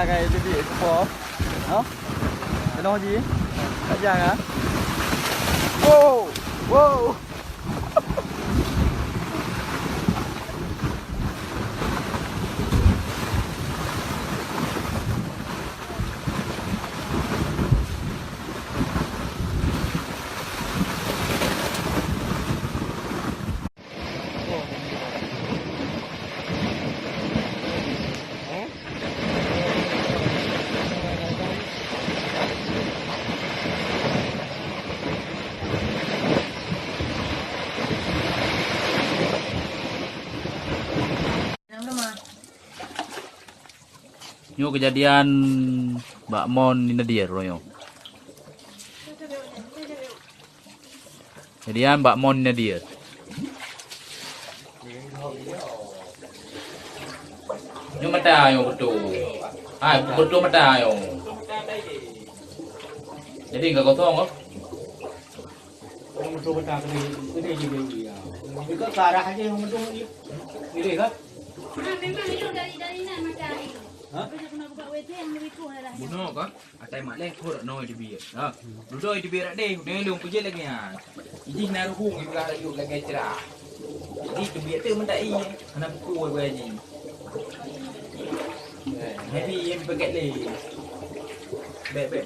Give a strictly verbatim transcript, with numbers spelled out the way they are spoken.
Hai, jadi, apa? Ha? Kena haji? Tak jangan, ha? Wow! Wow! Nyoe keujadian bak mon di Nadir uroe nyoe. Keujadian bak mon di Nadir. Nyoe mata nyoe beutôi. Hai, beutôi mata nyoe. Jadi enggak kosong kah? Orang beutôi mata kena, kena jadi dia. Mereka ke arah aja yang beutôi ni. Pilih kah? Ha, memang itu dari, dari nan mata air. Ha? Apa dia kena buka W C yang lebih kuat arah. Bunoe kah? Atai mak lé kor noi teubiet. Ha. Dudoe teubiet deh, udeh lôn peujeuet lagèe nyan. Idih na ruhueng ipeugah rayeuk lagèe cerah. Jadi teubiet teuk meutai, hana pukul beugai jih. Happy yang paket lé. Bèk, bèk.